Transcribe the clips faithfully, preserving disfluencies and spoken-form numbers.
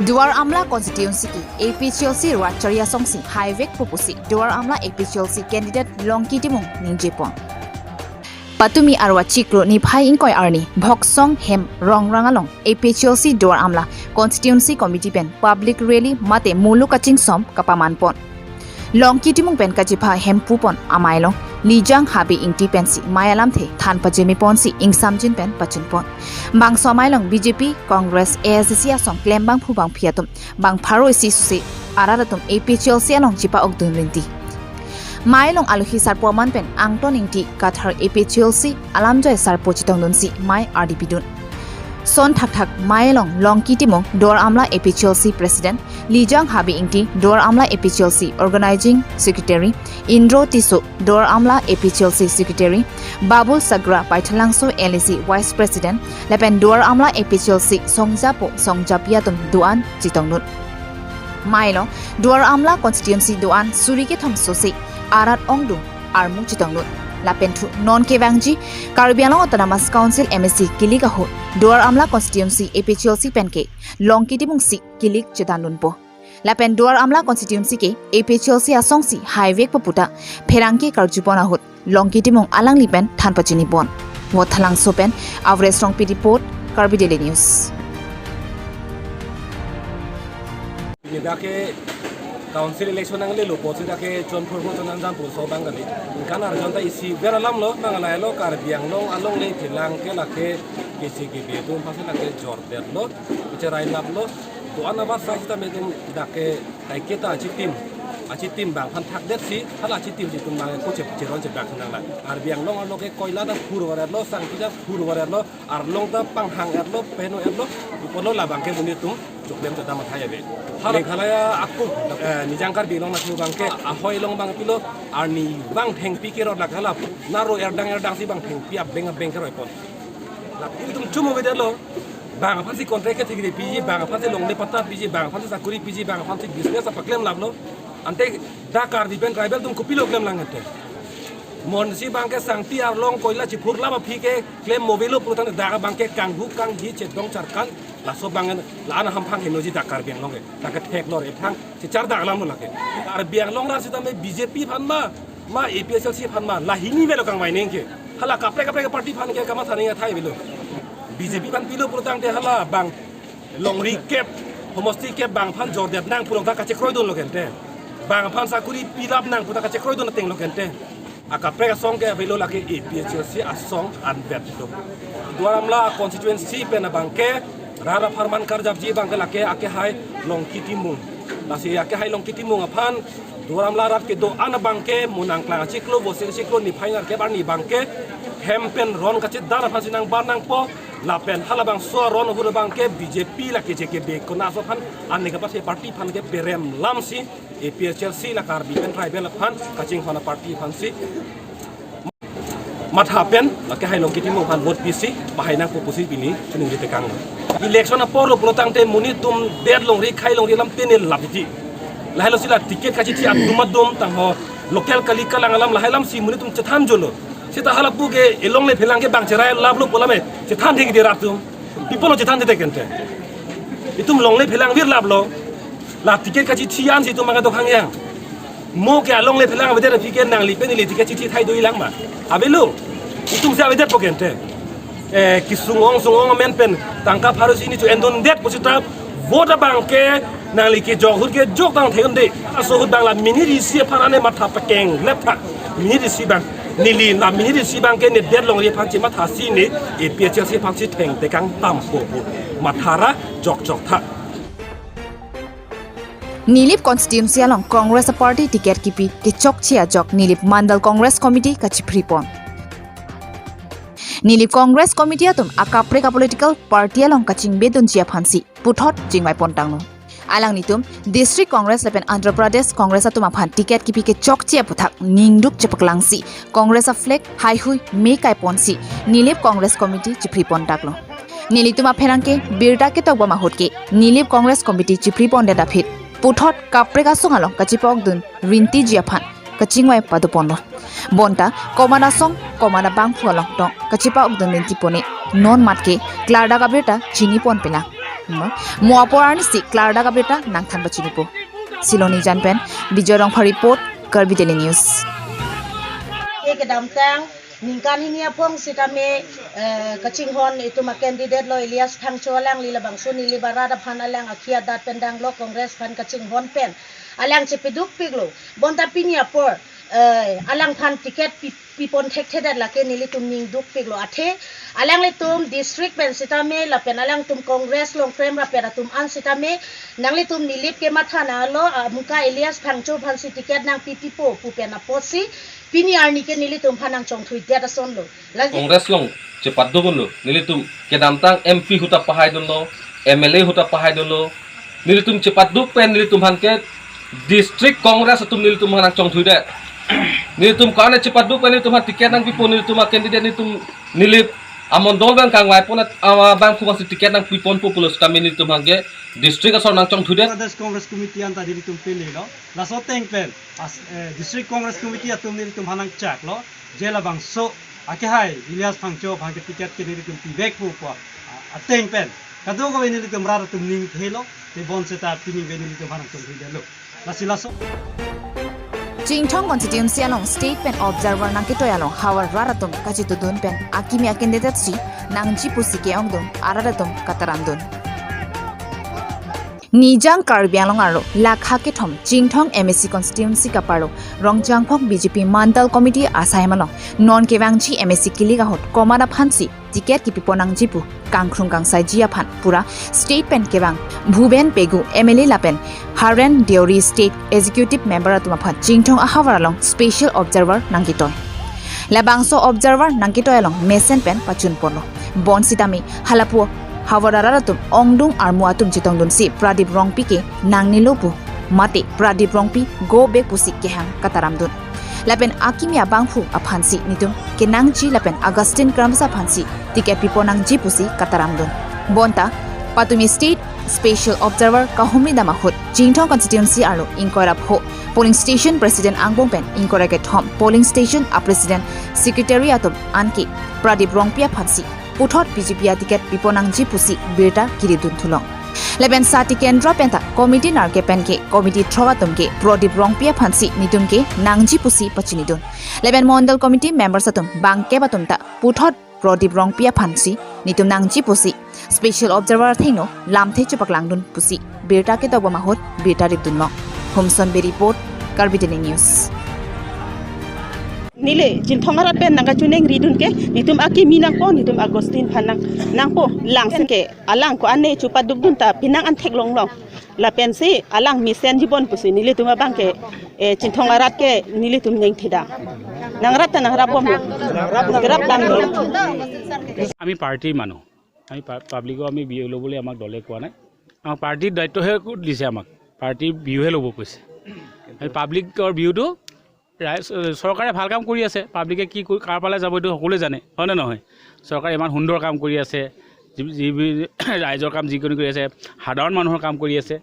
Duar Amla constituency ke A P H L C rat charli asongsi haivekpo pusi Duar Amla A P H L C candidate Longki Timung ningjepon. Patumi arwa chiklo niphai ingkoi arni Bhoksong Hem Rongrang along A P H L C Duar Amla constituency committee pen public rally mate mulu kachingsom kapamanpon. Longki Timung pen kachepha hemphu pon amei along Lijang Habe Ingti pensi mei alamthe than pajemeponsi ingsamjin pen pachunpon. Bangso amei along B J P, Congress, A I C C asong klembangphu bangphi atum bang pharo isi susi arat atum A P H L C along chepa-okdun rinti. Mei along alohi sarpo aman pen Angton Ingti Kathar A P H L C alamjoi sarpo chetongdunsi mei ardi pidun. Son thakthak mei along Longki Timung Duar Amla A P H L C President, Lijang Habe Ingti Duar Amla A P H L C Organizing Secretary, Indro Tisso Duar Amla A P H L C Secretary, Babul Sagra Baithalangso L A C Vice President, lapen Duar Amla A P H L C songjapo songjapi atum do-an chetongdun. Mei along Duar Amla constituency do-an suri kethom sose arat ongdung armu chetongdun. Lapen thu non kevangji Karbi Anglong Autonomous Council M A C kilik ahut Duar Amla constituency A P H L C penke Longki Timung si kilik chetandunpo. Lapen Duar Amla constituency ke A P H L C asongsi haivekpo puta pherangke karjupon ahut Longki Timung alangli pen than pachinipon. Vothatlangso pen Avres Rongpi report, Karbi Daily News. Ini dak ke council election nanglelo pusi dak ke chonphur pho chonangjam pusi bang kali. Kan arjon ta isi ver alamlo, bang lahelo Karbi Anglong alongle phelang ke lake kisi kibi atum aphansi lake jordetlo, bichara inaplo. To-an abat sai sita meeting dak ke kaiketa achitim, achitim bang aphan thakdetsi, hala achitim si itum bang ko chep cheron chep dak nang la. Karbi Anglong arlo ke koila ta phur varetlo, sangpi ta phur varetlo, arlong ta panghang etlo, peno etlo, ipono labang ke monit atum choklem chedam athai ave. Ha Meghalaya akung, eh, Nijang Karbi Anglong natu bang ke, ahoi along bang pilo, arni bang thengpi kerot lak hala, naro erdang erdang si bang thengpi abeng abeng keroipon. Lap itum chumo vedetlo, bang aphansi contract kethekri piji, bang aphansi longle patta piji, bang aphansi sakuri piji, bang aphansi business apaklem laplo. Ante dak Karbi pen tribal atum kopilo klemlang ante. Monsi bang ke sangpi arlong koila chiphur lap aphi ke klem movelo pulo tangte dak bang ke kanghu kanghi chedong charkan laso bang la-an hamphang henoji dak Karbi Anglong ke. Dak ke theklor ethang chichar dak alamlo lake. Karbi Anglong rat sitame B J P aphan ma, ma A P H L C aphan ma, la hini velo kangvai neng ke. Hala kaprek kaprek party aphan ke kamatha neng athai avelo. B J P aphan pilo pulo tangte hala bang longri kep, homosti kep bang aphan jordet nang pulo ta kachekroidunlo kente. Bang aphan sakuri pilap nang pulo ta kachekroidun atenglo kente. Akaprek asong ke avelo lake A P H L C asong anvet do. Duar Amla constituency pen abang ke rat apharman karjapji bang ke lake akehai Longki Timung. Lasi akehai Longki Timung aphan Duar Amla rat kedo-an abang ke mo nangklang achiklo, Vosir achiklo niphai ingkoi arni bang ke hem pen ron kachedar aphansi nangbar nangpo, lapen halabangso aron ahut abang ke B J P lake J K B konaso aphan, aneka party aphan ke perem lamsi A P H L C la Karbi pen tribal aphan kachinghon aparty aphansi matha pen lake hai Longki Timung aphan vote pisi pahai nangpo pusi pini chiningri tekang. Election aporlo pulo tangte monit atum det longri khai longri alam tene lap titi. Lahelo si la ticket kachithi adum adum tangho local kali kalang alam lahai alamsi monit atum chethan jolo. Sita halapu ke elongle phelang ke bang cherai laplo pu alam chethan thekji rat atum. Pi apotlo chethan thekji kente. Itum longle phelang vir laplo. La ticket kachithi ansi itum bang ke dokhang yang. Mo ke alongle phelang avedet aphi ke nangli pen ili ticket chithi thai doji lang ma. Avelo. Itum si avedetpo kente. Eh, kesung ong sung ong amen pen tangka pharo isi ni chu endundet pusita vote abang ke nangli kejok ahut kejok tang thek-un-e. Laso ahut bang la minute isi aphan ane matha pakeng lep tha. Minute isi bang. Neli la minute isi bang ke ne det longri aphan chematha si ne A P H L C aphansi thengtekang tampo pu. Matha ra jokjok tha. Nilip constituency along Congress aparty ticket kipi kechokche ajok Nilip Mandal Congress Committee kachiphripon. Nilip Congress Committee atum akaprek apolitical party along kachingbedunji aphansi puthot chingvaipon tanglo. Alanglitum District Congress lapen Andhra Pradesh Congress atum aphan ticket kipi kechokche aputhak ningduk chepaklangsi Congress a flag haihui me kaiponsi Nilip Congress Committee chiphripon tanglo. Nelitum apherangke birta ketok bom ahut ke Nilip Congress Committee chiphripon det aphi puthot kaprek asong along kachepa-okdun rintiji aphan kachingvai padoponlo. Bonta komat asong komat abangphu along tong kachepa-okdun rinti pone non mat ke klardak abirta chinipon pelang. Mo apor arnisi klardak abirta nangthan pachinipo. Siloni Jan pen Bijoy Rongphar report, Karbi Daily News. Ke kedamtang ningkan hini aphong sitame, eh, kachinghon itum a candidate lo Elias Phangcho, alangli labangso Nilip arat aphan alang akhi adat pen danglo, Congress aphan kachinghon pen alang chepedukpiklo. Bonta pini apor, eh, alangphan ticket pi pipon thekthedet lake nelitum ning dukpiklo. Athe alanglitum district pen sitame lapen alangtum Congress longkrem rapet atum an sitame nanglitum Nilip kematha nanglo, amungka Elias Phangcho aphansi ticket nangpipipo pu pen apotsi pini arni ke nelitum aphan nangchongthuidet asonlo. Lasi Congress along chepadukdunlo, nelitum kedamtang M P ahut ta pahaidunlo, M L A ahut ta pahaidunlo, nelitum chepaduk pen nelitum aphan ke District Congress atum nelitum aphan nangchongthuidet. Nelitum karne chepaduk pen nelitum aphan ticket nangpipo, nelitum a candidate nelitum Nilip amondol abang kangvaiponat, abang aphansi ticket nangpiponpo pulo sitame nelitum aphan ke district asor nangchongthuidet. Pradesh Congress Committee anta nelitum pelelo. Laso ateng pen as, eh, District Congress Committee atum nelitum aphan nangchaklo, je labangso akehai Elias Phangcho aphan ke ticket ke nelitum pivekpo pu a, ateng pen kadokave nelitum rat atum ning thelo, te bonseta pini ke nelitum aphan nangchongthuidetlo. Lasi laso. Chinthong constituency along state pen observer nangketoi along havar rat atum kachetudun pen akimi a candidate si nangji pusi ke-ongdun arat atum kataramdun. Nijang Karbi Anglong arlo lakha kethom Chinthong M A C constituency kaparlo Rongchangphong B J P Mandal Committee asai malong non kevangji M A C kilik ahut komat aphansi ticket kipipon nangji pu kangkrung kangsaiji aphan pura state pen kevang Bhuben Pegu M L A lapen Haren Deori State Executive Member atum aphan Chinthong ahavar along special observer nangketoi. Labangso observer nangketoi along mesen pen pachunponlo. Bonsitame halapu havar arat atum ongdung armu atum chetongdunsi Pradip Rongpi ke nangnelo pu mate Pradip Rongpi go back pusi kehang kataramdun. Lapen akimi abangphu aphansi nelitum kenangji lapen Augustine Kramsa aphansi ticket pipon nangji pusi kataramdun. Bonta patumi state special observer kahumri dam ahut Chinthong constituency arlo ingkoi ra pho polling station president angbong pen ingkoi ra kethom polling station a president secretary atum anke Pradip Rongpi aphansi puthot B J P a ticket pipon nangji pusi birta kiridun thulong. Lapen sati kendra penta committee narke pen ke committee throk atum ke Pradip Rongpi aphansi nelitum ke nangji pusi pachinidun. Lapen Mandal Committee members atum bangkep atum ta puthot Pradip Rongpi aphansi nelitum nangji pusi special observer athengno lamthe chepaklangdun pusi birta kedok bom ahut birta ripdunlo. Humson Bey report, Karbi Daily News. Neli Chinthong arat pen nangkachiningridun ke, nelitum akimi nangpo, nelitum Augustine aphan nang, nangpo, langsin ke, alang ko-an ne chepadukdun ta, penang an theklonglong. Lapensi, alang mesenji bon pusi, nelitum abang ke, eh, Chinthong arat ke, nelitum ningthidam. Nangrap ta nangrap bomlo. Nangrap dam. আমি পাৰ্টিৰ মানুহ, আমি পা-, পাব্লিকক আমি ভিউ ল'বলৈ আমাক দলে কোৱা নাই। আমাক পাৰ্টিৰ দায়িত্বহে দিছে, আমাক পাৰ্টিৰ ভিউহে ল'ব কৈছে। আমি পাব্লিকৰ ভিউটো ৰাইজ, চৰকাৰে ভাল কাম কৰি আছে, পাব্লিকে কি কৰি, কাৰ পালে যাব, এইটো সকলোৱে জানে, হয়নে নহয়? চৰকাৰে ইমান সুন্দৰ কাম কৰি আছে, যি, যি, ৰাইজৰ কাম যিকোনো কৰি আছে, সাধাৰণ মানুহৰ কাম কৰি আছে,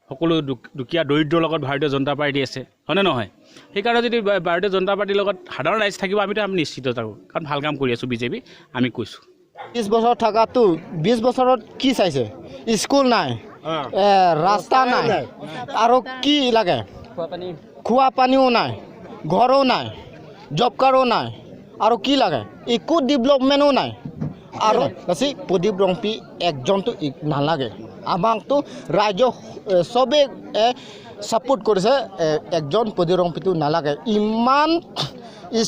সকলো দুখ-, দুখীয়া দৰিদ্ৰৰ লগত ভাৰতীয় জনতা পাৰ্টি আছে, হয়নে নহয়? সেইকাৰণে যদি ভা-, ভাৰতীয় জনতা পাৰ্টিৰ লগত সাধাৰণ ৰাইজ থাকিব, আমিতো আমি নিশ্চিত থাকোঁ, কাৰণ ভাল কাম কৰি আছোঁ বিজেপি, আমি কৈছোঁ। বিশ বছৰ থাকাতো, বিশ বছৰত কি চাইছে? স্কুল নাই, এ, ৰাস্তা নাই, আৰু কি লাগে? খোৱা পানীও নাই, ঘৰো নাই, জব কাৰ্ডো নাই, আৰু কি লাগে? একো ডেভেলপমেণ্টো নাই। আৰু আছে প্ৰদীপ ৰংপি একজনটো ই-, নালাগে। আমাকতো ৰাইজে, এ, চবে, এ, ছাপোৰ্ট কৰিছে, এ, একজন প্ৰদীপ ৰংপিটো নালাগে। ইমান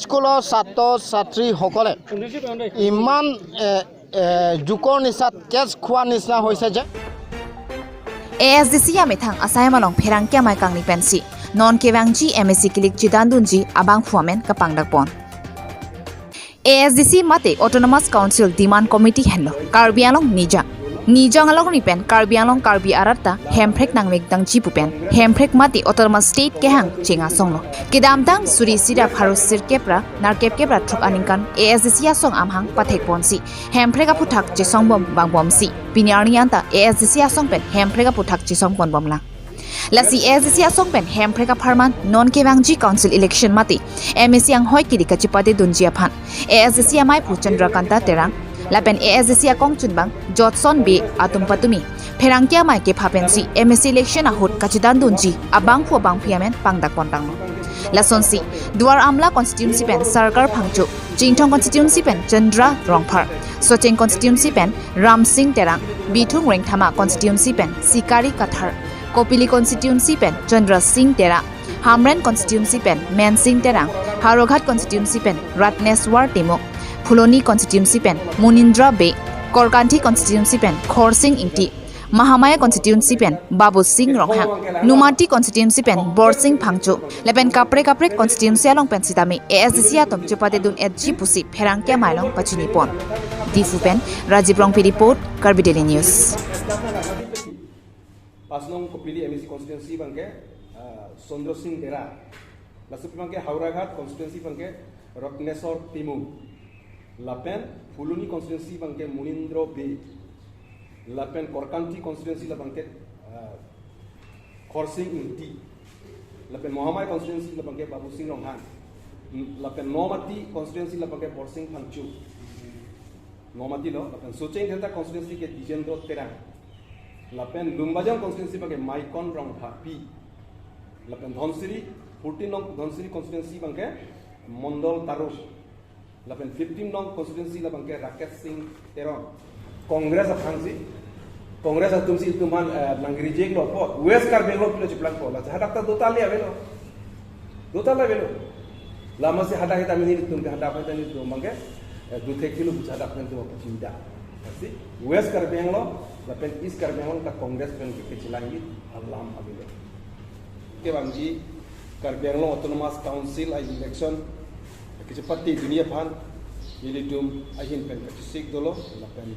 স্কুলৰ ছাত্ৰ ছাত্ৰীসকলে ইমান, এ, এ, জোকৰ নিচাত কেচ খোৱা নিচিনা হৈছে যে। A S D C amethang asai malong pherangke amei kangni pensi non kevangji M A C kilik chedandunji abangphu amen kapangdakpon. A S D C mate Autonomous Council Demand Committee henlo Karbi Anglong Nijang. Nijang alongri pen Karbi Anglong Karbi arat ta Hemprek nangmekdangji pu pen Hemprek mate Autonomous State kehang chengasonglo. Kedamtang suri sira pharo sirkep ra nerkep kep ra throk aningkan A S D C asong amahang pathekponsi Hemprek aphuthak chesongbom vangbomsi pini arni anta A S D C asong pen Hemprek aphuthak chesongponbomlang. Lasi A S D C asong pen Hemprek apharman non kevangji council election mate M A C anghoi kiri kachipate dunji aphan A S D C ameiphu Chandrakanta Terang lapen A S D C akongchunbang Jotson Bey atum patumi pherangke amei kepha pensi M A C election ahut kachedandunji abangphu abangphi amen pangdakpon tanglo. Lasonsi Duar Amla constituency pen Sarkar Phangcho, Chinthong constituency pen Chandra Rongphar, Socheng constituency pen Ramsing Terang, Bithung Rengthama constituency pen Sikari Kathar, Kopili constituency pen Chandra Singh Terang, Hamren constituency pen Mensing Terang, Howraghat constituency pen Ratneswar Timung, Phuloni constituency pen Munindra Bey, Korkanthi constituency pen Khorsing Ingti, Mahamaya constituency pen Babu Singh Ronghang, Nomati constituency pen Borsing Phangcho, lapen kaprek kaprek constituency along pen sitame A S D C atum chepadedun etji pusi pherangke amei along pachinipon. Diphu pen Rajiv Rongpi report, Karbi Daily News. Pas nong Kopili M A C constituency abangke, ah, Chandra Singh Terang. Laso abangke Howraghat constituency abangke Ratneswar Timung. Lapen Phuloni constituency abangke Munindra Bey. Lapen Korkanthi constituency labangke, ah, Khorsing Ingti. Lapen Mahamaya constituency labangke Babu Singh Ronghang. Lapen Nomati constituency labangke Borsing Phangcho. Nomati lo, lapen Socheng Dhenta constituency ke Dijendra Terang. Lapen Lumbajong constituency abangke Maikon Rongpharpi. Lapen Dhansiri, fourteen nong Dhansiri constituency abangke Mondol Taro. Lapen fifteen nong constituency labangke Rakesh Singh Teron. Congress aphansi, Congress atumsi itum aphan, eh, nang reject lo po. West Karbi Anglong pilo cheplangpo. La hadak ta dotali avelo. Dotali avelo. Lasi hadak hita nelitum ke hadak hita nelitum abangke, eh, dothe kilo pu hadak nelitum apachinida. Lasi West Karbi Anglong lapen East Karbi Anglong ta Congress pen ke kechelangji alam avelo. Kevangji Karbi Anglong Autonomous Council a-election kachepatedunji aphan nelitum ahin pen kachesik dolo, lapen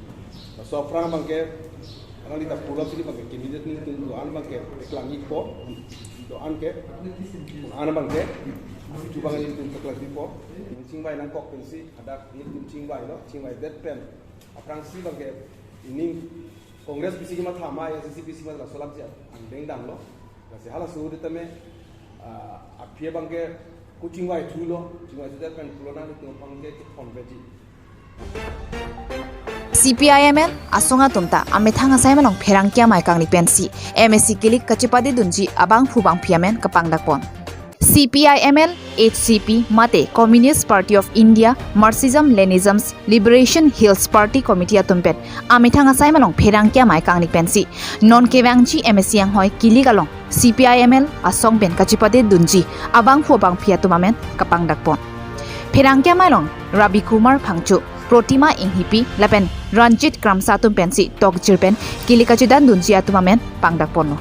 laso aphrang abangke alangli ta pulo sili abangke candidate nelitum do-an abangke paklangjipo, do-an ke, an abangke, chubang nelitum paklangjipo, chingvai nangkok pensi, hadak nelitum chingvailo, chingvaidet pen aphrangsi abangke ining Congress pisi kematha ma, A I C C pisi ma, laso alam si angdeng damlo. Lasi halaso ahut tame, ah, aphi abangke ko chingvaithulo, chingvaithudet pen pulo nanglitum abangke chephonveji. C P I M L asong atum ta amethang asai malong pherangke amei kangni pensi M A C kilik kachepadedunji abangphu bangphi amen kapangdakpon. C P I M L, H C P mate Communist Party of India, Marxism Leninism Liberation Hills Party Committee atum pen amethang asai malong pherangke amei kangni pensi non kevangji M A C anghoi kilik along C P I M L asong pen kachepadedunji abangphu abangphi atum amen kapangdakpon. Pherangke amei along Rabi Kumar Phangcho, Protima Inghipi lapen Ranjit Kramsa atum pensi tokjir pen kilik kachedandunji atum amen pangdakponlo.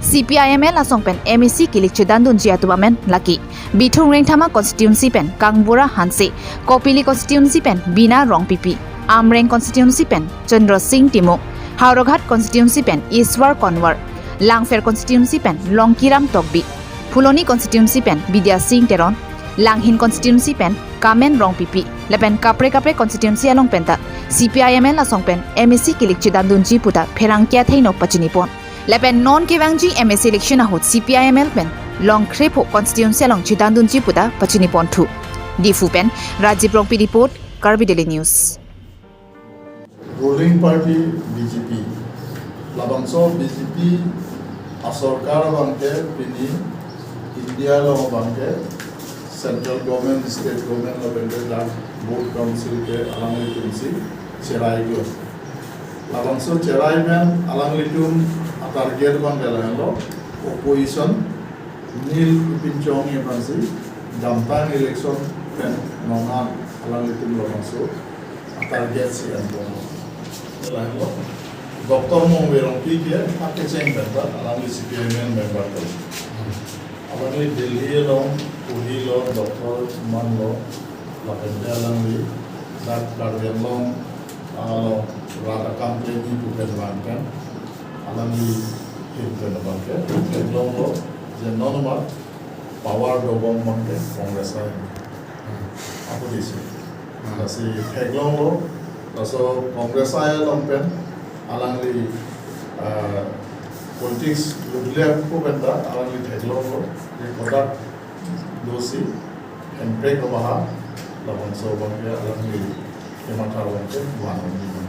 C P I M L asong pen M A C kilik chedandunji atum amen lake Bithung Rengthama constituency pen Kangbura Hanse, Kopili constituency pen Bina Rongpipi, Amreng constituency pen Chandra Singh Timung, Howraghat constituency pen Iswar Konwar, Langpher constituency pen Longkiram Tokbi, Phuloni constituency pen Bidya Singh Teron, Langhin constituency pen Kamen Rongpipi, lapen kaprek kaprek constituency along penta C P I M L asong pen M A C kilik chedandunji puta pherangke athengno pachinipon. Lapen non kevangji M A C election ahut C P I M L pen longkrepho constituency along chedandunji puta pachiniponthu. Diphu pen Rajiv Rongpi report, Karbi Daily News. Ruling party B J P. Labangso B J P asorkar abangke pini India along abangke central government, state government lapen dak board council ke alanglitumsi cherai do. Labangso cherai pen alanglitum a-target abangke lahelo, opposition nil pinchong aphansi damtang election pen nongan alanglitum labangso a-target si enpon. Lahelo, Doctor Mongve Rongpi ke akecheng pen ta alangli C P I M L member ko. Alangli Delhi along purilo, doctor manlo, lapen ke alangli dak Karbi Anglong along rat akam ke ni bukan bangkan, alangli hin pen abangke theklonglo je non ma power dobom abangke Congress ai. Apo disi. Lasi theklonglo, laso Congress ai along pen alangli, ah, politics lutliak ko pen ta alangli theklonglo, je kodak dosi, hemprek abaha, labangso abangke alangli kematha abangke buan abang.